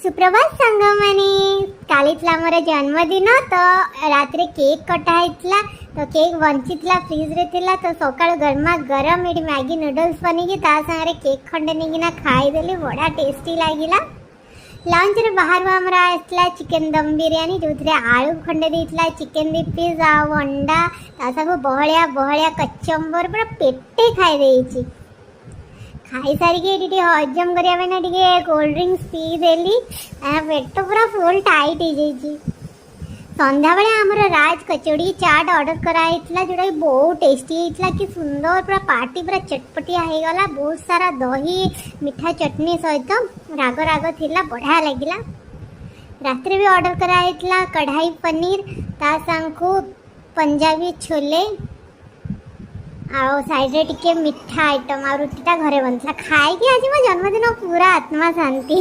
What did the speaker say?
ସୁପ୍ରଭାତ ସାଙ୍ଗମାନେ। କାଲି ଥିଲା ମୋର ଜନ୍ମଦିନ, ତ ରାତିରେ କେକ୍ କଟା ହେଇଥିଲା। ତ କେକ୍ ବଞ୍ଚିଥିଲା, ଫ୍ରିଜରେ ଥିଲା। ତ ସକାଳୁ ଗରମା ଗରମ ଏଠି ମ୍ୟାଗି ନୁଡଲ୍ସ ବନେଇକି ତା ସାଙ୍ଗରେ କେକ୍ ଖଣ୍ଡେ ନେଇକିନା ଖାଇଦେଲି। ବଢ଼ିଆ ଟେଷ୍ଟି ଲାଗିଲା। ଲଞ୍ଚରେ ବାହାରୁ ଆମର ଆସିଥିଲା ଚିକେନ୍ ଦମ୍ ବିରିୟାନୀ, ଯେଉଁଥିରେ ଆଳୁ ଖଣ୍ଡେ ଦେଇଥିଲା, ଚିକେନ୍ 2 ପିସ୍ ଆଉ ଅଣ୍ଡା, ତା ସାଙ୍ଗକୁ ବହଳିଆ ବହଳିଆ କଚମ୍ବର। ପୁରା ପେଟେ ଖାଇ ଦେଇଛି। ଖାଇସାରିକି ଏଠି ଟିକେ ହଜମ କରିବା ପାଇଁ ନା ଟିକେ କୋଲ୍ଡ ଡ୍ରିଙ୍କସ୍ ପିଇଦେଲି। ପେଟ ପୁରା ଫୁଲ୍ ଟାଇଟ୍ ହେଇଯାଇଛି। ସନ୍ଧ୍ୟାବେଳେ ଆମର ରାଜ କଚୋଡ଼ି ଚାଟ୍ ଅର୍ଡ଼ର କରାହେଇଥିଲା, ଯେଉଁଟାକି ବହୁତ ଟେଷ୍ଟି ହେଇଥିଲା। କି ସୁନ୍ଦର, ପୁରା ପାଟି ପୁରା ଚଟପଟିଆ ହେଇଗଲା। ବହୁତ ସାରା ଦହି, ମିଠା ଚଟଣି ସହିତ ରାଗ ରାଗ ଥିଲା, ବଢ଼ିଆ ଲାଗିଲା। ରାତିରେ ବି ଅର୍ଡ଼ର କରାହେଇଥିଲା କଢ଼ାଇ ପନିର, ତା ସାଙ୍ଗକୁ ପଞ୍ଜାବୀ ଛୋଲେ ଆଉ ସାଇଡ଼ରେ ଟିକେ ମିଠା ଆଇଟମ୍, ଆଉ ରୁଟିଟା ଘରେ ବନିଥିଲା। ଖାଇକି ଆଜି ମୋ ଜନ୍ମଦିନ ପୁରା ଆତ୍ମା ଶାନ୍ତି।